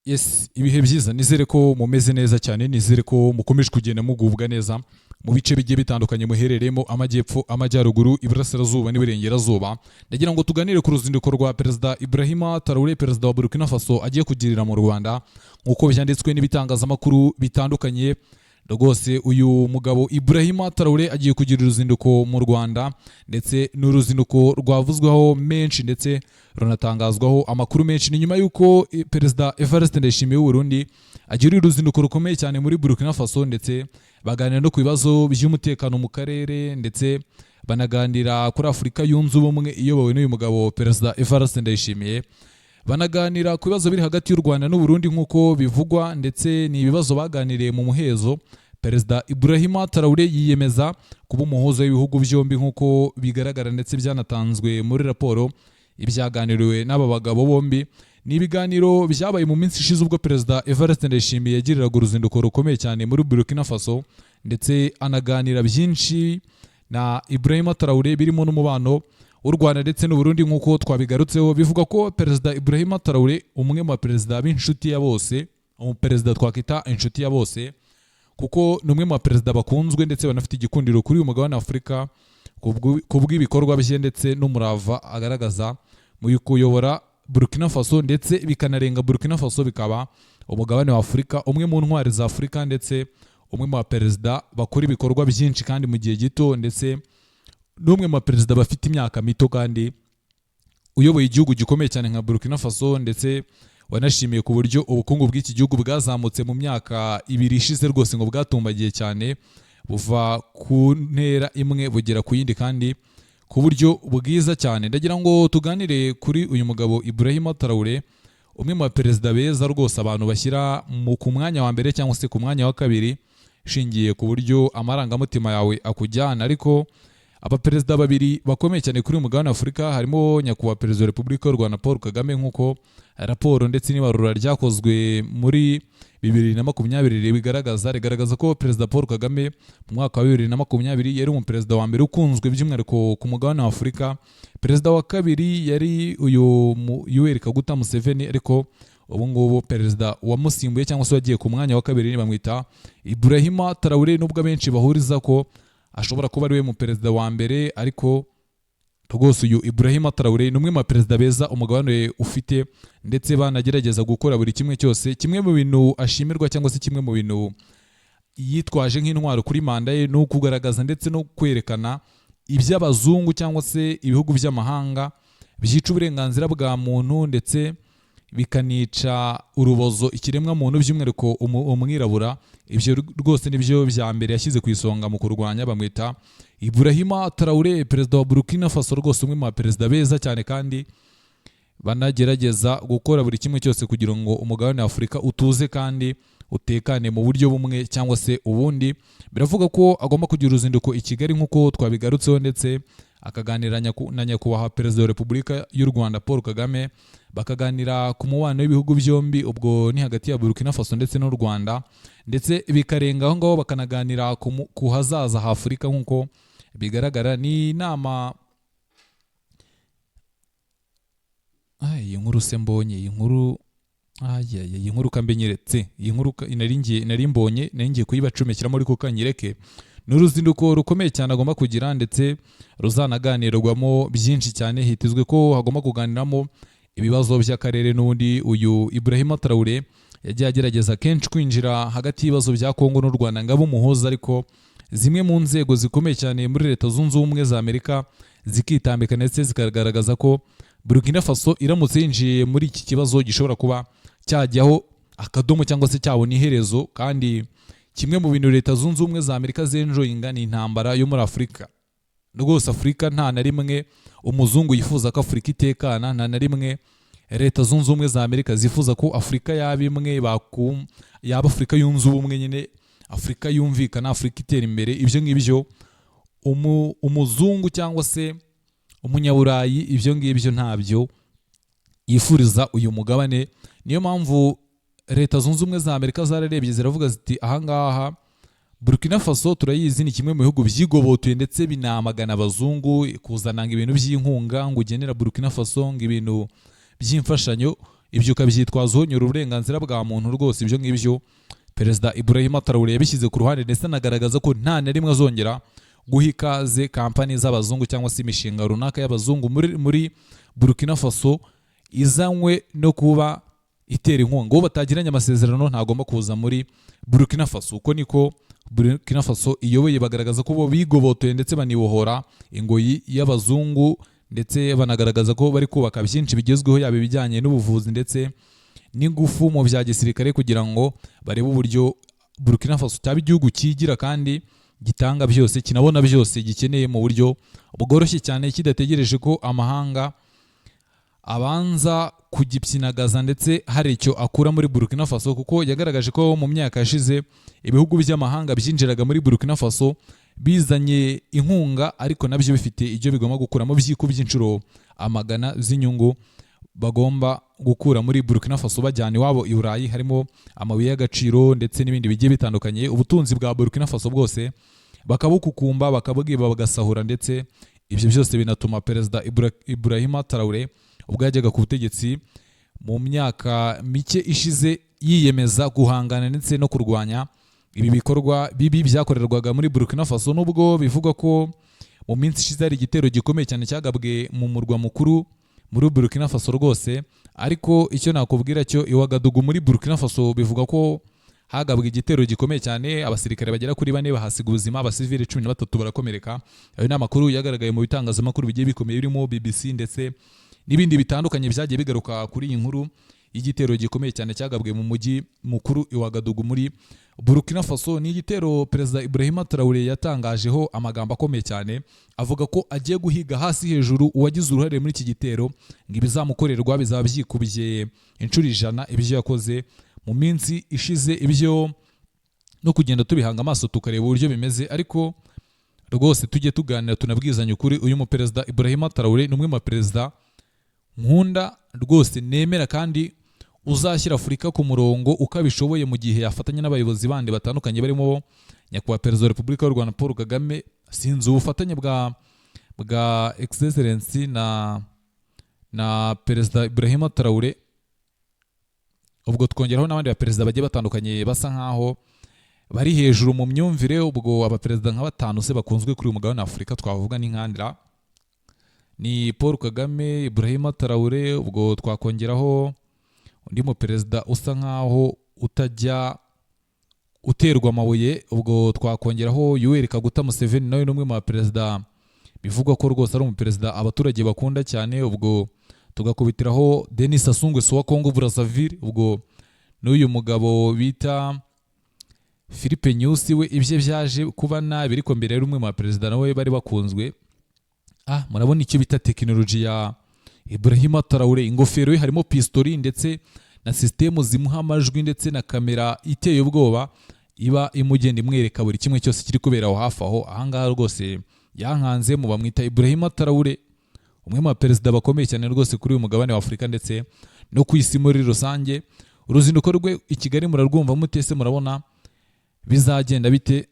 Yes, ibihe byiza. Nizere ko mumeze neza cyane, nizere ko mukomeje kugenda mugubwa neza mu bice bigiye bitandukanye muherereyemo: amajyepfo, amajyaruguru, iburasirazuba n'iburengerazuba. Ndagira ngo tuganire ku ruzinduko rwa Perezida Ibrahima Traoré, Perezida wa Burkina Faso, agiye kugirira mu Rwanda, nk'uko byanditswe n'ibitangazamakuru bitandukanye. Rwose uyu mugabo Ibrahima Traoré agiye kugira uruzinduko mu Rwanda, ndetse ni uruzinduko rwavuzweho menshi ndetse runatangazwaho amakuru menshi. Ni nyuma y'uko Perezida Evariste Ndayishimiye w'u Burundi agira uruzinduko rukomeye cyane muri Burkina Faso, ndetse baganira no ku bibazo by'umutekano mu karere, ndetse banaganira kuri Afurika Yunze Ubumwe iyobowe n'uyu mugabo Perezida Evariste Ndayishimiye, banaganira ku bibazo biri hagati y'u Rwanda n'u Burundi nk'uko bivugwa, ndetse ni ibibazo baganiriye mu muhezo. Perezida Ibrahima Traoré yiyemeza kuba umuhuza w'ibihugu byombi nk'uko bigaragara, ndetse byanatanzwe muri raporo ibyaganiriwe n'aba bagabo bombi. Ni ibiganiro byabaye mu minsi ishize ubwo Perezida Evariste Ndayishimiye yagiriraga uruzinduko rukomeye cyane muri Burkina Faso, ndetse anaganira byinshi na Ibrahima Traoré birimo n'umubano w'u Rwanda ndetse n'u Burundi nk'uko twabigarutseho. Bivuga ko Perezida Ibrahima Traoré, umwe mu baperezida b'inshuti ya bose, umuperezida twakwita inshuti ya bose, kuko ni umwe mu baperezida bakunzwe ndetse banafite igikundiro kuri uyu mugabane wa Afurika ku bw'ibikorwa bye ndetse n'umurava agaragaza mu kuyobora Burkina Faso, ndetse bikanarenga Burkina Faso bikaba umugabane wa Afurika, umwe mu ntwari za Afurika ndetse umwe mu baperezida bakora ibikorwa byinshi kandi mu gihe gito, ndetse n'umwe mu baperezida bafite imyaka mito kandi uyoboye igihugu gikomeye cyane nka Burkina Faso, ndetse wanashimiye ku buryo ubukungu bw'iki gihugu bwazamutse mu myaka 2 ishize. Rwose ngo bwatumbagiye cyane, buva ku ntera imwe bugera ku yindi kandi ku buryo bwiza cyane. Ndagira ngo tuganire kuri uyu mugabo Ibrahima Traoré, umwe mu baperezida beza rwose abantu bashyira ku mwanya wa mbere cyangwa se ku mwanya wa kabiri, ushingiye ku buryo amarangamutima yawe akujyana. Ariko abaperezida babiri bakomeye cyane kuri uyu mugabane wa Afurika harimo Nyakubahwa Perezida wa Repubulika y'u Rwanda Paul Kagame, nk'uko raporo ndetse n'ibarura ryakozwe muri 2020 rigaragaza ko Perezida Paul Kagame mu mwaka wa 2020 yari umuperezida wa mbere ukunzwe by'umwihariko ku mugabane wa Afurika. Perezida wa kabiri yari uyu Yoweri Kaguta Museveni, ariko ubu ngubu perezida wamusimbuye cyangwa se wagiye ku mwanya wa kabiri bamwita Ibrahima Traoré. Nubwo abenshi bahuriza ko ashobora kuba ari we mu perezida wa mbere, ariko rwose uyu Ibrahima Traoré ni umwe mu baperezida beza umugabane ufite, ndetse banagerageza gukora buri kimwe cyose. Kimwe mu bintu ashimirwa cyangwa se kimwe mu bintu yitwaje nk'intwaro kuri manda ye ni ukugaragaza ndetse no kwerekana iby'abazungu cyangwa se ibihugu by'amahanga byica uburenganzira bwa muntu ndetse bikanica urubozo ikiremwa muntu, by'umwihariko umwirabura. Ibyo rwose nibyo bya mbere yashyize ku isonga mu kurwanya. Bamwita Ibrahima Traoré, perezida wa Burkina Faso, rwose umwe mu baperezida beza cyane kandi banagerageza gukora buri kimwe cyose kugira ngo umugabane wa Afurika utuze kandi utekane mu buryo bumwe cyangwa se ubundi. Biravuga ko agomba kugira uruzinduko i Kigali nk'uko twabigarutseho, ndetse akaganira na Nyakubahwa Perezida wa Repubulika y'u Rwanda Paul Kagame, bakaganira ku mubano w'ibihugu byombi, ubwo ni hagati ya Burkina Faso ndetse n'u Rwanda, ndetse bikarenga aho ngaho bakanaganira ku hazaza ha Afurika nk'uko bigaragara. Ni inama. Iyi nkuru se mbonye, iyi nkuru, iyi nkuru kambe nyeretse, iyi nkuru nari mbonye, nari ngiye kuyibacomekiramo ariko kanyereke. Ni uruzinduko rukomeye cyane agomba kugira ndetse ruzanaganirwamo byinshi cyane. Hitezwe ko hagomba kuganiramo ibibazo by'akarere. N'ubundi uyu Ibrahima Traoré yagiye agerageza kenshi kwinjira hagati y'ibibazo bya Kongo n'u Rwanda ngo abe umuhuza, ariko zimwe mu nzego zikomeye cyane muri Leta Zunze Ubumwe za Amerika zikitambika, ndetse zikagaragaza ko Burkina Faso iramutse yinjiye muri iki kibazo gishobora kuba cyajyaho akadomo cyangwa se cyabona iherezo. Kandi kimwe mu bintu Leta Zunze Ubumwe za Amerika zenjoyinga ni intambara yo muri Afurika. Rwose Afurika, nta na rimwe umuzungu yifuza ko Afurika itekana, nta na rimwe Leta Zunze Ubumwe za Amerika zifuza ko Afurika yaba imwe, yaba Afurika yunze ubumwe nyine, Afurika yumvikana, Afurika itera imbere. Ibyo ngibyo umuzungu cyangwa se umunyaburayi, ibyo ngibyo ntabyo yifuriza uyu mugabane. Niyo mpamvu Leta Zunze Ubumwe za Amerika zararebye ziravuga ziti: "Ahangaha Burkina Faso turayizi, ni kimwe mu bihugu byigobotoye ndetse binamagana abazungu kuzana ngo ibintu by'inkunga, ngo ugenera Burkina Faso ngo ibintu by'imfashanyo." Ibyo ukabyitwaza uhonyora uburenganzira bwa muntu. Rwose ibyo ngibyo Perezida Ibrahima Traoré yabishyize ku ruhande, ndetse anagaragaza ko nta na rimwe azongera guha ikaze kampani z'abazungu cyangwa se imishinga runaka y'abazungu muri Burkina Faso izanywe no kuba itera inkunga. Uwo batagiranye amasezerano ntagomba kuza muri Burkina Faso. Uko niko Burkina Faso iyoboye. Bagaragaza ko bo bigobotoye ndetse banibohora ingoyi y'abazungu, ndetse banagaragaza ko bari kubaka byinshi bigezweho, yaba ibijyanye n'ubuvuzi ndetse n'ingufu mu bya gisirikare, kugira ngo barebe uburyo Burkina Faso cyaba igihugu cyigira kandi gitanga byose, kinabona byose gikeneye mu buryo bworoshye cyane, kidategereje ko amahanga abanza kugipyinagaza ndetse hari icyo akura muri Burkina Faso. Kuko yagaragaje ko mu myaka yashize ibihugu by'amahanga byinjiraga muri Burkina Faso bizanye inkunga, ariko nabyo bifite ibyo bigomba gukuramo byikubye inshuro amagana z'inyungu bagomba gukura muri Burkina Faso bajyana iwabo i Burayi, harimo amabuye y'agaciro ndetse n'ibindi bigiye bitandukanye. Ubutunzi bwa Burkina Faso bwose bakabukukumba, bakabwiba, bagasahura. Ndetse ibyo byose binatuma Perezida Ibrahima Traoré, ubwo yajyaga ku butegetsi mu myaka mike ishize, yiyemeza guhangana ndetse no kurwanya ibi bikorwa bibi byakorerwaga muri Burkina Faso. Nubwo bivugwa ko mu minsi ishize hari igitero gikomeye cyane cyagabwe mu murwa mukuru muri Burkina Faso rwose, ariko icyo nakubwira cyo, i Ouagadougou muri Burkina Faso bivuga ko hagabwe igitero gikomeye cyane, abasirikare bagera kuri 4 bahasiga ubuzima, abasivile 13 barakomereka. Ayo ni amakuru yagaragaye mu bitangazamakuru bigiye bikomeye birimo BBC ndetse n'ibindi bitandukanye byagiye bigaruka kuri iyi nkuru y'igitero gikomeye cyane cyagabwe mu mujyi mukuru i Ouagadougou muri Burkina Faso. Ni igitero Perezida Ibrahima Traoré yatangajeho amagambo akomeye cyane, avuga ko agiye guhiga hasi hejuru uwagize uruhare muri iki gitero, ngo ibizamukorerwa bizaba byikubye inshuro 100 ibyo yakoze mu minsi ishize. Ibyo no kugenda tubihanga amaso tukareba uburyo bimeze, ariko rwose tujye tuganira tunabwizanya ukuri. Uyu muperezida Ibrahima Traoré ni umwe mu baperezida nkunda rwose, nemera kandi uzashyira Afurika ku murongo uko abishoboye, mu gihe yafatanya n'abayobozi bandi batandukanye barimo Nyakubahwa Perezida wa Repubulika y'u Rwanda Paul Kagame. Sinzi ubufatanye bwa Excellency na Perezida Ibrahima Traoré, ubwo twongeraho n'abandi baperezida bagiye batandukanye basa nkaho bari hejuru mu myumvire. Ubwo abaperezida nka batanu se bakunzwe kuri uyu mugabane wa Afurika twavuga ni nkandira: ni Paul Kagame, Ibrahima Traoré, ubwo twakongeraho undi muperezida usa nkaho utajya uterwa amabuye, ubwo twakongeraho Yoweri Kaguta Museveni, nawe ni umwe mu baperezida bivugwa ko rwose ari umuperezida abaturage bakunda cyane, ubwo tugakubitiraho Denis Sassou Nguesso wa Congo Brazzaville, ubwo n'uyu mugabo bita Philippe Nyusi, we ibye byaje kuba nabi, ariko mbere yari umwe mu baperezida nawe bari bakunzwe. Murabona icyo bita tekinoloji ya Ibrahima Traoré: ingofero ye harimo pistori ndetse na sisitemu zimuha amajwi, ndetse na kamera iteye ubwoba iba imugenda imwereka buri kimwe cyose kiri kubera aho hafi aho. Ahangaha rwose yankanze mu bamwita Ibrahima Traoré, umwe mu baperezida bakomeye cyane rwose kuri uyu mugabane wa Afurika ndetse no ku isi muri rusange. Uruzinduko rwe i Kigali murarwumva mute se? Murabona bizagenda bite?